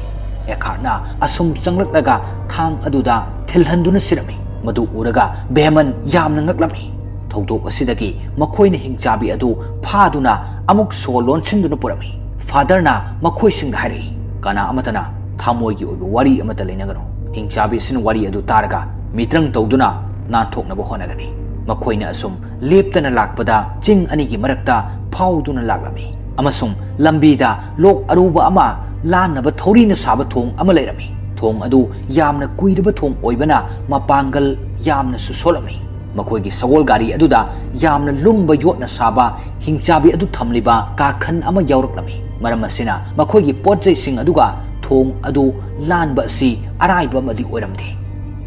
ꯑꯦꯈꯥꯔꯠꯅ ꯑꯁꯨꯝ ꯆꯪꯂꯛꯂꯒ ꯊꯥꯡ ꯑꯗꯨꯗ ꯊꯤꯜꯍꯟꯗꯨꯅ ꯁꯤꯔꯝꯃꯤ꯫ ꯃꯗꯨ ꯎꯔꯒ ꯕꯦꯃꯟ ꯌꯥꯝꯅ ꯉꯛꯂꯝꯃꯤ꯫ ꯊꯧꯗꯣꯛ ꯑꯁꯤꯗꯒꯤ ꯃꯈꯣꯏꯅ ꯍꯤꯡꯆꯥꯕꯤ ꯑꯗꯨ ꯐꯥꯗꯨꯅ ꯑꯃꯨꯛ ꯁꯣ ꯂꯣꯟꯁꯤꯟꯗꯨꯅ ꯄꯨꯔꯝꯃꯤ꯫ ꯐꯥꯗꯔꯅ ꯃꯈꯣꯏꯁꯤꯡꯗ ꯍꯥꯏꯔꯛꯏ, "ꯀꯅꯥ ꯑꯃꯠꯇꯅ ꯊꯃꯣꯏꯒꯤ ꯑꯣꯏꯕ ꯋꯥꯔꯤ ꯑꯃꯠꯇ ꯂꯩꯅꯒꯅꯨ꯫" ꯍꯤꯡꯆꯥꯕꯤ ꯑꯁꯤꯅ ꯋꯥꯔꯤ ꯑꯗꯨ ꯇꯥꯔꯒ ꯃꯤꯇ꯭ꯔꯪ ꯇꯧꯗꯨꯅ ꯅꯥꯟꯊꯣꯛꯅꯕ ꯍꯣꯠꯅꯒꯅꯤ꯫ ꯃꯈꯣꯏꯅ ꯑꯁꯨꯝ ꯂꯦꯞꯇꯅ ꯂꯥꯛꯄꯗ ꯆꯤꯡ ꯑꯅꯤꯒꯤ ꯃꯔꯛꯇ ꯐꯥꯎꯗꯨꯅ ꯂꯥꯛꯂꯝꯃꯤ ꯑꯃꯁꯨꯡ ꯂꯝꯕꯤꯗ ꯂꯣꯛ ꯑꯔꯨꯕ ꯑꯃ ꯂꯥꯟꯅꯕ ꯊꯧꯔꯤꯅ ꯁꯥꯕ ꯊꯣꯡ ꯑꯃ ꯂꯩꯔꯝꯃꯤ꯫ ꯊꯣꯡ ꯑꯗꯨ ꯌꯥꯝꯅ ꯀꯨꯏꯔꯕ ꯊꯣꯡ ꯑꯣꯏꯕꯅ ꯃꯄꯥꯡꯒꯜ ꯌꯥꯝꯅꯁꯨ ꯁꯣꯜꯂꯝꯃꯤ꯫ ꯃꯈꯣꯏꯒꯤ ꯁꯒꯣꯜ ꯒꯥꯔꯤ ꯑꯗꯨꯗ ꯌꯥꯝꯅ ꯂꯨꯝꯕ ꯌꯣꯠꯅ ꯁꯥꯕ ꯍꯤꯡꯆꯥꯕꯤ ꯑꯗꯨ ꯊꯝꯂꯤꯕ ꯀꯥꯈꯟ ꯑꯃ ꯌꯥꯎꯔꯛꯂꯝꯃꯤ꯫ ꯃꯔꯝ ꯑꯁꯤꯅ ꯃꯈꯣꯏꯒꯤ ꯄꯣꯠ ꯆꯩꯁꯤꯡ ꯑꯗꯨꯒ ꯊꯣꯡ ꯑꯗꯨ ꯂꯥꯟꯕ ꯑꯁꯤ ꯑꯔꯥꯏꯕ ꯑꯃꯗꯤ ꯑꯣꯏꯔꯝꯗꯦ꯫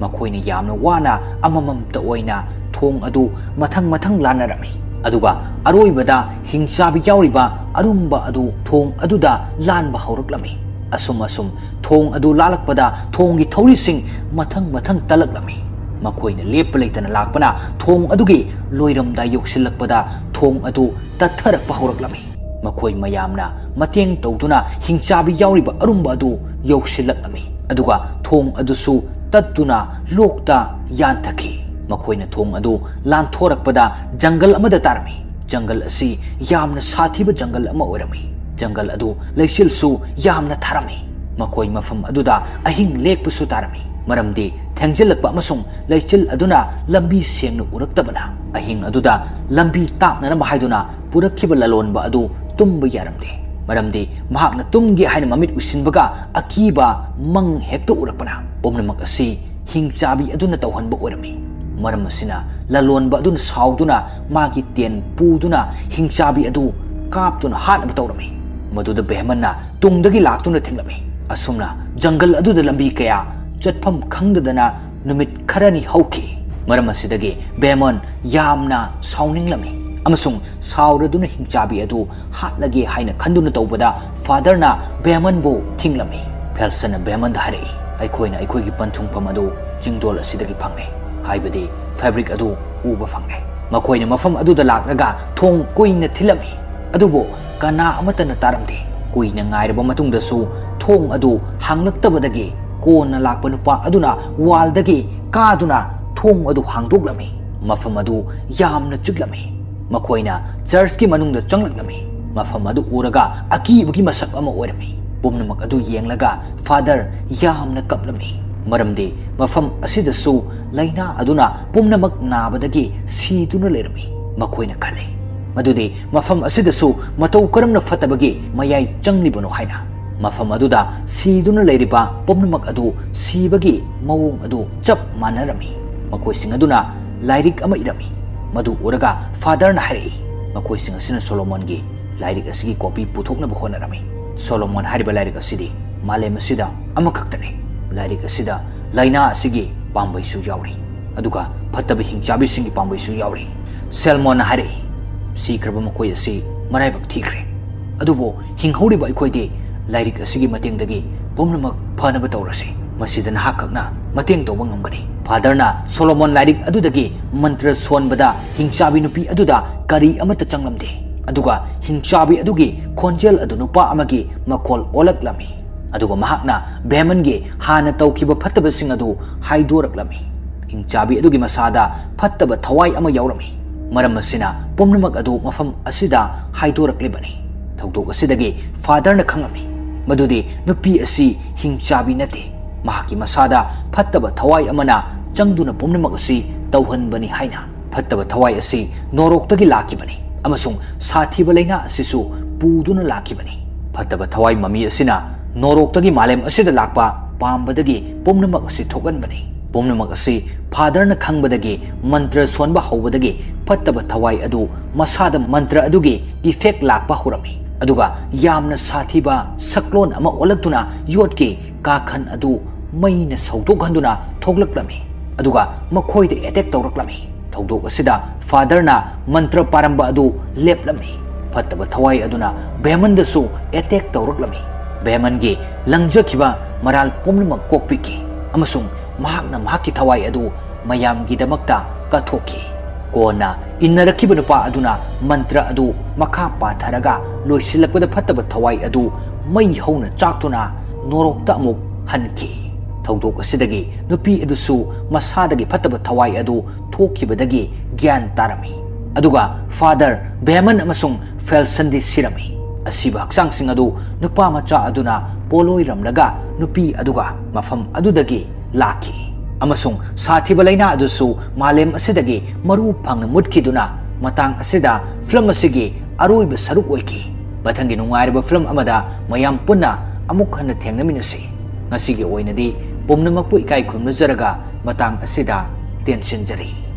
ꯃꯈꯣꯏꯅ ꯌꯥꯝꯅ ꯋꯥꯅ ꯑꯃꯃꯝꯇ ꯑꯣꯏꯅ ꯊꯣꯡ ꯑꯗꯨ ꯃꯊꯪ ꯃꯊꯪ ꯂꯥꯟꯅꯔꯝꯃꯤ꯫ ꯑꯗꯨꯒ ꯑꯔꯣꯏꯕꯗ ꯍꯤꯡꯆꯥꯕꯤ ꯌꯥꯎꯔꯤꯕ ꯑꯔꯨꯝꯕ ꯑꯗꯨ ꯊꯣꯡ ꯑꯗꯨꯗ ꯂꯥꯟꯕ ꯍꯧꯔꯛꯂꯝꯃꯤ꯫ ꯑꯁꯨꯝ ꯑꯁꯨꯝ ꯊꯣꯡ ꯑꯗꯨ ꯂꯥꯜꯂꯛꯄꯗ ꯊꯣꯡꯒꯤ ꯊꯧꯔꯤꯁꯤꯡ ꯃꯊꯪ ꯃꯊꯪ ꯇꯠꯂꯛꯂꯝꯃꯤ꯫ ꯃꯈꯣꯏꯅ ꯂꯦꯞꯄ ꯂꯩꯇꯅ ꯂꯥꯛꯄꯅ ꯊꯣꯡ ꯑꯗꯨꯒꯤ ꯂꯣꯏꯔꯝꯗꯥꯏ ꯌꯧꯁꯤꯜꯂꯛꯄꯗ ꯊꯣꯡ ꯑꯗꯨ ꯇꯠꯊꯔꯛꯄ ꯍꯧꯔꯛꯂꯝꯃꯤ꯫ ꯃꯈꯣꯏ ꯃꯌꯥꯝꯅ ꯃꯇꯦꯡ ꯇꯧꯗꯨꯅ ꯍꯤꯡꯆꯥꯕꯤ ꯌꯥꯎꯔꯤꯕ ꯑꯔꯨꯝꯕ ꯑꯗꯨ ꯌꯧꯁꯤꯜꯂꯛꯂꯝꯃꯤ꯫ ꯑꯗꯨꯒ ꯊꯣꯡ ꯑꯗꯨꯁꯨ ꯇꯠꯇꯨꯅ ꯂꯣꯛꯇ ꯌꯥꯟꯊꯈꯤ꯫ ꯃꯈꯣꯏꯅ ꯊꯣꯡ ꯑꯗꯨ ꯂꯥꯟꯊꯣꯔꯛꯄꯗ ꯖꯪꯒꯜ ꯑꯃꯗ ꯇꯥꯔꯝꯃꯤ꯫ ꯖꯪꯒꯜ ꯑꯁꯤ ꯌꯥꯝꯅ ꯁꯥꯊꯤꯕ ꯖꯪꯒꯜ ꯑꯃ ꯑꯣꯏꯔꯝꯃꯤ꯫ ꯖꯪꯒꯜ ꯑꯗꯨ ꯂꯩꯆꯤꯜꯁꯨ ꯌꯥꯝꯅ ꯊꯥꯔꯝꯃꯤ꯫ ꯃꯈꯣꯏ ꯃꯐꯝ ꯑꯗꯨꯗ ꯑꯍꯤꯡ ꯂꯦꯛꯄꯁꯨ ꯇꯥꯔꯝꯃꯤ, ꯃꯔꯝꯗꯤ ꯊꯦꯡꯖꯤꯜꯂꯛꯄ ꯑꯃꯁꯨꯡ ꯂꯩꯆꯤꯜ ꯑꯗꯨꯅ ꯂꯝꯕꯤ ꯁꯦꯡꯅ ꯎꯔꯛꯇꯕꯅ꯫ ꯑꯍꯤꯡ ꯑꯗꯨꯗ ꯂꯝꯕꯤ ꯇꯥꯛꯅꯅꯕ ꯍꯥꯏꯗꯨꯅ ꯄꯨꯔꯛꯈꯤꯕ ꯂꯂꯣꯟꯕ ꯑꯗꯨ ꯇꯨꯝꯕ ꯌꯥꯔꯝꯗꯦ, ꯃꯔꯝꯗꯤ ꯃꯍꯥꯛꯅ ꯇꯨꯝꯒꯦ ꯍꯥꯏꯅ ꯃꯃꯤꯠ ꯎꯏꯁꯤꯟꯕꯒ ꯑꯀꯤꯕ ꯃꯪ ꯍꯦꯛꯇ ꯎꯔꯛꯄꯅ꯫ ꯄꯨꯝꯅꯃꯛ ꯑꯁꯤ ꯍꯤꯡꯆꯥꯕꯤ ꯑꯗꯨꯅ ꯇꯧꯍꯟꯕ ꯑꯣꯏꯔꯝꯃꯤ꯫ ꯃꯔꯝ ꯑꯁꯤꯅ ꯂꯂꯣꯟꯕ ꯑꯗꯨꯅ ꯁꯥꯎꯗꯨꯅ ꯃꯥꯒꯤ ꯇꯦꯟ ꯄꯨꯗꯨꯅ ꯍꯤꯡꯆꯥꯕꯤ ꯑꯗꯨ ꯀꯥꯞꯇꯨꯅ ꯍꯥꯠꯅꯕ ꯇꯧꯔꯝꯃꯤ꯫ ꯃꯗꯨꯗ ꯕꯦꯍꯃꯟꯅ ꯇꯨꯡꯗꯒꯤ ꯂꯥꯛꯇꯨꯅ ꯊꯤꯡꯂꯝꯃꯤ꯫ ꯑꯁꯨꯝꯅ ꯖꯪꯒꯜ ꯑꯗꯨꯗ ꯂꯝꯕꯤ ꯀꯌꯥ ꯆꯠꯐꯝ ꯈꯪꯗꯗꯅ ꯅꯨꯃꯤꯠ ꯈꯔꯅꯤ ꯍꯧꯈꯤ꯫ ꯃꯔꯝ ꯑꯁꯤꯗꯒꯤ ꯕꯦꯍꯃꯟ ꯌꯥꯝꯅ ꯁꯥꯎꯅꯤꯡꯂꯝꯃꯤ ꯑꯃꯁꯨꯡ ꯁꯥꯎꯔꯗꯨꯅ ꯍꯤꯡꯆꯥꯕꯤ ꯑꯗꯨ ꯍꯥꯠꯂꯒꯦ ꯍꯥꯏꯅ ꯈꯟꯗꯨꯅ ꯇꯧꯕꯗ ꯐꯥꯗꯔꯅ ꯕꯦꯍꯃꯟꯕꯨ ꯊꯤꯡꯂꯝꯃꯤ꯫ ꯐꯦꯜꯁꯟꯅ ꯕꯦꯍꯃꯟꯗ ꯍꯥꯏꯔꯛꯏ, "ꯑꯩꯈꯣꯏꯅ ꯑꯩꯈꯣꯏꯒꯤ ꯄꯟꯊꯨꯡꯐꯝ ꯑꯗꯨ ꯆꯤꯡꯗꯣꯜ ꯑꯁꯤꯗꯒꯤ ꯐꯪꯂꯦ, ꯍꯥꯏꯕꯗꯤ ꯐꯦꯕ꯭ꯔꯤꯛ ꯑꯗꯨ ꯎꯕ ꯐꯪꯂꯦ꯫" ꯃꯈꯣꯏꯅ ꯃꯐꯝ ꯑꯗꯨꯗ ꯂꯥꯛꯂꯒ ꯊꯣꯡ ꯀꯨꯏꯅ ꯊꯤꯜꯂꯝꯃꯤ, ꯑꯗꯨꯕꯨ ꯀꯅꯥ ꯑꯃꯠꯇꯅ ꯇꯥꯔꯝꯗꯦ꯫ ꯀꯨꯏꯅ ꯉꯥꯏꯔꯕ ꯃꯇꯨꯡꯗꯁꯨ ꯊꯣꯡ ꯑꯗꯨ ꯍꯥꯡꯂꯛꯇꯕꯗꯒꯤ ꯀꯣꯟꯅ ꯂꯥꯛꯄ ꯅꯨꯄꯥ ꯑꯗꯨꯅ ꯋꯥꯜꯗꯒꯤ ꯀꯥꯗꯨꯅ ꯊꯣꯡ ꯑꯗꯨ ꯍꯥꯡꯗꯣꯛꯂꯝꯃꯤ꯫ ꯃꯐꯝ ꯑꯗꯨ ꯌꯥꯝꯅ ꯆꯤꯛꯂꯝꯃꯤ꯫ ꯃꯈꯣꯏꯅ ꯆꯔꯆꯀꯤ ꯃꯅꯨꯡꯗ ꯆꯪꯂꯛꯂꯝꯃꯤ꯫ ꯃꯐꯝ ꯑꯗꯨ ꯎꯔꯒ ꯑꯀꯤꯕꯒꯤ ꯃꯁꯛ ꯑꯃ ꯑꯣꯏꯔꯝꯃꯤ꯫ ꯄꯨꯝꯅꯃꯛ ꯑꯗꯨ ꯌꯦꯡꯂꯒ ꯐꯥꯗꯔ ꯌꯥꯝꯅ ꯀꯞꯂꯝꯃꯤ, ꯃꯔꯝꯗꯤ ꯃꯐꯝ ꯑꯁꯤꯗꯁꯨ ꯂꯥꯏꯅꯥ ꯑꯗꯨꯅ ꯄꯨꯝꯅꯃꯛ ꯅꯥꯕꯗꯒꯤ ꯁꯤꯗꯨꯅ ꯂꯩꯔꯝꯃꯤ꯫ ꯃꯈꯣꯏꯅ ꯈꯜꯂꯤ ꯃꯗꯨꯗꯤ ꯃꯐꯝ ꯑꯁꯤꯗꯁꯨ ꯃꯇꯧ ꯀꯔꯝꯅ ꯐꯠꯇꯕꯒꯤ ꯃꯌꯥꯏ ꯆꯪꯂꯤꯕꯅꯣ ꯍꯥꯏꯅ꯫ ꯃꯐꯝ ꯑꯗꯨꯗ ꯁꯤꯗꯨꯅ ꯂꯩꯔꯤꯕ ꯄꯨꯝꯅꯃꯛ ꯑꯗꯨ ꯁꯤꯕꯒꯤ ꯃꯑꯣꯡ ꯑꯗꯨ ꯆꯞ ꯃꯥꯟꯅꯔꯝꯃꯤ꯫ ꯃꯈꯣꯏꯁꯤꯡ ꯑꯗꯨꯅ ꯂꯥꯏꯔꯤꯛ ꯑꯃ ꯏꯔꯝꯃꯤ꯫ ꯃꯗꯨ ꯎꯔꯒ ꯐꯥꯗꯔꯅ ꯍꯥꯏꯔꯛꯏ, "ꯃꯈꯣꯏꯁꯤꯡ ꯑꯁꯤꯅ ꯁꯣꯂꯣꯃꯣꯟꯒꯤ ꯂꯥꯏꯔꯤꯛ ꯑꯁꯤꯒꯤ ꯀꯣꯄꯤ ꯄꯨꯊꯣꯛꯅꯕ ꯍꯣꯠꯅꯔꯝꯃꯤ꯫" ꯁꯣꯂꯣꯃꯣꯟ ꯍꯥꯏꯔꯤꯕ ꯂꯥꯏꯔꯤꯛ ꯑꯁꯤꯗꯤ ꯃꯥꯂꯦꯝ ꯑꯁꯤꯗ ꯑꯃꯈꯛꯇꯅꯤ꯫ ꯂꯥꯏꯔꯤꯛ ꯑꯁꯤꯗ ꯂꯥꯏꯅꯥ ꯑꯁꯤꯒꯤ ꯄꯥꯝꯕꯩꯁꯨ ꯌꯥꯎꯔꯤ, ꯑꯗꯨꯒ ꯐꯠꯇꯕ ꯍꯤꯡꯆꯥꯕꯤꯁꯤꯡꯒꯤ ꯄꯥꯝꯕꯩꯁꯨ ꯌꯥꯎꯔꯤ꯫ ꯁꯦꯜꯃꯣꯟꯅ ꯍꯥꯏꯔꯛꯏ, "ꯁꯤꯈ꯭ꯔꯕ ꯃꯈꯣꯏ ꯑꯁꯤ ꯃꯔꯥꯏꯕꯛ ꯊꯤꯈ꯭ꯔꯦ, ꯑꯗꯨꯕꯨ ꯍꯤꯡꯍꯧꯔꯤꯕ ꯑꯩꯈꯣꯏꯗꯤ ꯂꯥꯏꯔꯤꯛ ꯑꯁꯤꯒꯤ ꯃꯇꯦꯡꯗꯒꯤ ꯄꯨꯝꯅꯃꯛ ꯐꯅꯕ ꯇꯧꯔꯁꯤ꯫ ꯃꯁꯤꯗ ꯅꯍꯥꯛ ꯈꯛꯅ ꯃꯇꯦꯡ ꯇꯧꯕ ꯉꯝꯒꯅꯤ꯫" ꯐꯥꯗꯔꯅ ꯁꯣꯂꯣꯃꯣꯟ ꯂꯥꯏꯔꯤꯛ ꯑꯗꯨꯗꯒꯤ ꯃꯟꯇ꯭ꯔ ꯁꯣꯟꯕꯗ ꯍꯤꯡꯆꯥꯕꯤ ꯅꯨꯄꯤ ꯑꯗꯨꯗ ꯀꯔꯤ ꯑꯃꯠꯇ ꯆꯪꯂꯝꯗꯦ, ꯑꯗꯨꯒ ꯍꯤꯡꯆꯥꯕꯤ ꯑꯗꯨꯒꯤ ꯈꯣꯟꯖꯦꯜ ꯑꯗꯨ ꯅꯨꯄꯥ ꯑꯃꯒꯤ ꯃꯈꯣꯜ ꯑꯣꯜꯂꯛꯂꯝꯃꯤ, ꯑꯗꯨꯒ ꯃꯍꯥꯛꯅ ꯕꯦꯃꯟꯒꯤ ꯍꯥꯟꯅ ꯇꯧꯈꯤꯕ ꯐꯠꯇꯕꯁꯤꯡ ꯑꯗꯨ ꯍꯥꯏꯗꯣꯔꯛꯂꯝꯃꯤ꯫ ꯍꯤꯡꯆꯥꯕꯤ ꯑꯗꯨꯒꯤ ꯃꯁꯥꯗ ꯐꯠꯇꯕ ꯊꯋꯥꯏ ꯑꯃ ꯌꯥꯎꯔꯝꯃꯤ꯫ ꯃꯔꯝ ꯑꯁꯤꯅ ꯄꯨꯝꯅꯃꯛ ꯑꯗꯨ ꯃꯐꯝ ꯑꯁꯤꯗ ꯍꯥꯏꯗꯣꯔꯛꯂꯤꯕꯅꯤ꯫ ꯊꯧꯗꯣꯛ ꯑꯁꯤꯗꯒꯤ ꯐꯥꯗꯔꯅ ꯈꯪꯂꯝꯃꯤ ꯃꯗꯨꯗꯤ ꯅꯨꯄꯤ ꯑꯁꯤ ꯍꯤꯡꯆꯥꯕꯤ ꯅꯠꯇꯦ, ꯃꯍꯥꯛꯀꯤ ꯃꯁꯥꯗ ꯐꯠꯇꯕ ꯊꯋꯥꯏ ꯑꯃꯅ ꯆꯪꯗꯨꯅ ꯄꯨꯝꯅꯃꯛ ꯑꯁꯤ ꯇꯧꯍꯟꯕꯅꯤ ꯍꯥꯏꯅ꯫ ꯐꯠꯇꯕ ꯊꯋꯥꯏ ꯑꯁꯤ ꯅꯣꯔꯣꯛꯇꯒꯤ ꯂꯥꯛꯈꯤꯕꯅꯤ ꯑꯃꯁꯨꯡ ꯁꯥꯊꯤꯕ ꯂꯥꯏꯅꯥ ꯑꯁꯤꯁꯨ ꯄꯨꯗꯨꯅ ꯂꯥꯛꯈꯤꯕꯅꯤ꯫ ꯐꯠꯇꯕ ꯊꯋꯥꯏ ꯃꯃꯤ ꯑꯁꯤꯅ ꯅꯣꯔꯣꯛꯇꯒꯤ ꯃꯥꯂꯦꯝ ꯑꯁꯤꯗ ꯂꯥꯛꯄ ꯄꯥꯝꯕꯗꯒꯤ ꯄꯨꯝꯅꯃꯛ ꯑꯁꯤ ꯊꯣꯛꯍꯟꯕꯅꯤ꯫ ꯄꯨꯝꯅꯃꯛ ꯑꯁꯤ ꯐꯥꯗꯔꯅ ꯈꯪꯕꯗꯒꯤ ꯃꯟꯇ꯭ꯔ ꯁꯣꯟꯕ ꯍꯧꯕꯗꯒꯤ ꯐꯠꯇꯕ ꯊꯋꯥꯏ ꯑꯗꯨ ꯃꯁꯥꯗ ꯃꯟꯇ꯭ꯔ ꯑꯗꯨꯒꯤ effect ꯂꯥꯛꯄ ꯍꯧꯔꯝꯃꯤ꯫ ꯑꯗꯨꯒ ꯌꯥꯝꯅ ꯁꯥꯊꯤꯕ ꯁꯛꯂꯣꯟ ꯑꯃ ꯑꯣꯜꯂꯛꯇꯨꯅ ꯌꯣꯠꯀꯤ ꯀꯥꯈꯟ ꯑꯗꯨ ꯃꯩꯅ ꯁꯧꯗꯣꯛꯍꯟꯗꯨꯅ ꯊꯣꯛꯂꯛꯂꯝꯃꯤ꯫ ꯑꯗꯨꯒ ꯃꯈꯣꯏꯗ attack ꯇꯧꯔꯛꯂꯝꯃꯤ꯫ ꯊꯧꯗꯣꯛ ꯑꯁꯤꯗ ꯐꯥꯗꯔꯅ ꯃꯟꯇ꯭ꯔ ꯄꯥꯔꯝꯕ ꯑꯗꯨ ꯂꯦꯞꯂꯝꯃꯤ꯫ ꯐꯠꯇꯕ ꯊꯋꯥꯏ ꯑꯗꯨꯅ ꯕꯦꯃꯟꯗꯁꯨ attack ꯇꯧꯔꯛꯂꯝꯃꯤ꯫ ꯕꯦꯃꯟꯒꯤ ꯂꯪꯖꯈꯤꯕ ꯃꯔꯥꯜ ꯄꯨꯝꯅꯃꯛ ꯀꯣꯛꯄꯤꯈꯤ ꯑꯃꯁꯨꯡ ꯃꯍꯥꯛꯅ ꯃꯍꯥꯛꯀꯤ ꯊꯋꯥꯏ ꯑꯗꯨ ꯃꯌꯥꯝꯒꯤꯗꯃꯛꯇ ꯀꯠꯊꯣꯛꯈꯤ꯫ ꯀꯣꯟꯅ ꯏꯟꯅꯔꯛꯈꯤꯕ ꯅꯨꯄꯥ ꯑꯗꯨꯅ ꯃꯟꯇ꯭ꯔ ꯑꯗꯨ ꯃꯈꯥ ꯄꯥꯊꯔꯒ ꯂꯣꯏꯁꯤꯜꯂꯛꯄꯗ ꯐꯠꯇꯕ ꯊꯋꯥꯏ ꯑꯗꯨ ꯃꯩ ꯍꯧꯅ ꯆꯥꯛꯇꯨꯅ ꯅꯣꯔꯣꯛꯇ ꯑꯃꯨꯛ ꯍꯟꯈꯤ꯫ ꯊꯧꯗꯣꯛ ꯑꯁꯤꯗꯒꯤ ꯅꯨꯄꯤ ꯑꯗꯨꯁꯨ ꯃꯁꯥꯗꯒꯤ ꯐꯠꯇꯕ ꯊꯋꯥꯏ ꯑꯗꯨ ꯊꯣꯛꯈꯤꯕꯗꯒꯤ ꯒ꯭ꯌꯥꯟ ꯇꯥꯔꯝꯃꯤ꯫ ꯑꯗꯨꯒ ꯐꯥꯗꯔ ꯕꯦꯃꯟ ꯑꯃꯁꯨꯡ ꯐꯦꯜꯁꯟꯗꯤ ꯁꯤꯔꯝꯃꯤ꯫ ꯑꯁꯤꯕ ꯍꯛꯆꯥꯡꯁꯤꯡ ꯑꯗꯨ ꯅꯨꯄꯥ ꯃꯆꯥ ꯑꯗꯨꯅ ꯄꯣꯂꯣꯏꯔꯝꯂꯒ ꯅꯨꯄꯤ ꯑꯗꯨꯒ ꯃꯐꯝ ꯑꯗꯨꯗꯒꯤ ꯂꯥꯛꯈꯤ꯫ ꯑꯃꯁꯨꯡ ꯁꯥꯊꯤꯕ ꯂꯥꯏꯅꯥ ꯑꯗꯨꯁꯨ ꯃꯥꯂꯦꯝ ꯑꯁꯤꯗꯒꯤ ꯃꯔꯨ ꯐꯪꯅ ꯃꯨꯠꯈꯤꯗꯨꯅ ꯃꯇꯥꯡ ꯑꯁꯤꯗ ꯐꯤꯂꯝ ꯑꯁꯤꯒꯤ ꯑꯔꯣꯏꯕ ꯁꯔꯨꯛ ꯑꯣꯏꯈꯤ꯫ ꯃꯊꯪꯒꯤ ꯅꯨꯡꯉꯥꯏꯔꯕ ꯐꯤꯂꯝ ꯑꯃꯗ ꯃꯌꯥꯝ ꯄꯨꯟꯅ ꯑꯃꯨꯛ ꯍꯟꯅ ꯊꯦꯡꯅꯃꯤꯟꯅꯁꯤ꯫ ꯉꯁꯤꯒꯤ ꯑꯣꯏꯅꯗꯤ ꯄꯨꯝꯅꯃꯛꯄꯨ ꯏꯀꯥꯏ ꯈꯨꯝꯅꯖꯔꯒ ꯃꯇꯥꯡ ꯑꯁꯤꯗ ꯇꯦꯟꯁꯤꯟꯖꯔꯤ꯫